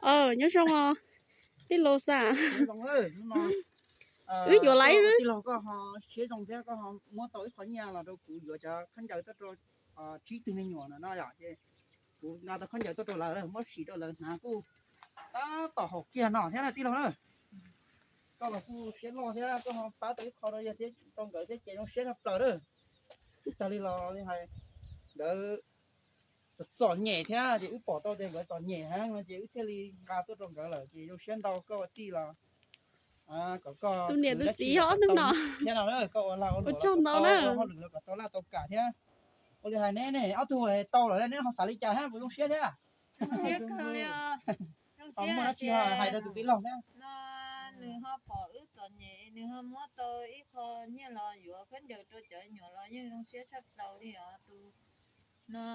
Nyob zoo os, tij laug Xab. Wb yuav laiv, tij laug koj ho siab zoo thiab koj ho muab tau ib qho nyiaj los rau kuv yuav cov khaub ncaws tuaj rau tsib tug me nyuam no no yom, ces kuv nqa tau khaub ncaws tuaj rau lawv muab sim rau lawv hnav kuj tab tom haum kiag no thiab na tij laug na. Koj los kuj siab loj thiab koj ho pab tau ib qho rau yawg thiab rau nkawd thiab ces zoo siab tshaj plaws lawm. Ib tag li los li hais nkawd txom nyem thiab ces wb pom tau tias nkawd txom nyem heev no ces wb thiaj li nqa tuaj rau nkawd lawm ces zoo siab ntau koj ua tij los kom koj tus niam tus txiv ob tug no thiab no koj ua lag ua luam ua tsaug ntau na, hauj lwm los kom tau laj tau kam thiab. Ua li hais neb ne ob tug tau lawm neb ho xav li cas thiab puas zoo siab thiab? Muaj dab tsi hais rau tus tij laug thiab? No nws ho pom wb txom nyem nws ho muab tau ib qho nyiaj los yuav khaub ncaws rau cov me nyuam los yeej zoo siab tshaj plaws li os. Tus no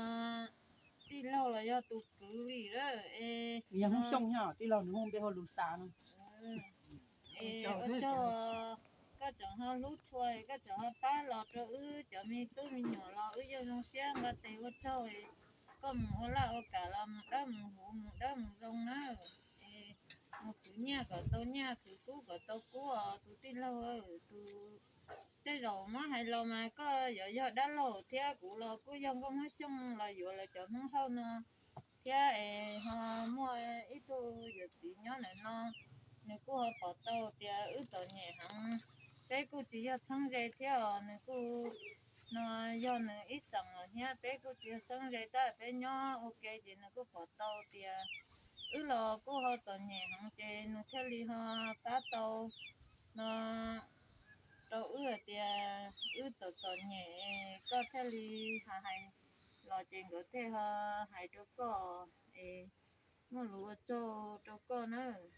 tij laug los yog tus kwv li lawm es yog Hmoob Xyooj thiab tij laug nws muaj npe hu Lus Xas no. Es ua tsaug koj tseem ho hlub tshua, koj tseem ho pab los rau wb cov me tub me nyuam los wb yeej zoo siab nqa tes ua tsaug. Koj mus ua laj ua kam los mus dawb mus huv mus dawb mus zoo na. Es mus khwv nyiaj kom tau nyiaj, khwv kub kom tau kub os tus tij laug. Tus tej zaum muab hais los mas koj yuav yog dab laug thiab kuv los kuj yog nkauj Hmoob Xyooj los yuav lawv cov Hmoob Hauj no thiab es ho muaj ib tug yawm txiv nyob ntawm no, nws kuj ho pom tau tias wb txom nyem heev, peb kuj tsis yog txheeb ze thiab os, nws kuj no yog nws ib xeem los thiab peb kuj tsis yog txheeb ze tab peb nyob ua ke ces nws kuj pom tau tias wb los kuj ho txom nyem heev ces nws thiaj li ho pab tau no rau wb hais tias wb txom txom nyem, koj thiaj li hais hais los ces nkawd thiaj ho hais rau koj es muaj lus ua tsaug rau koj nawb.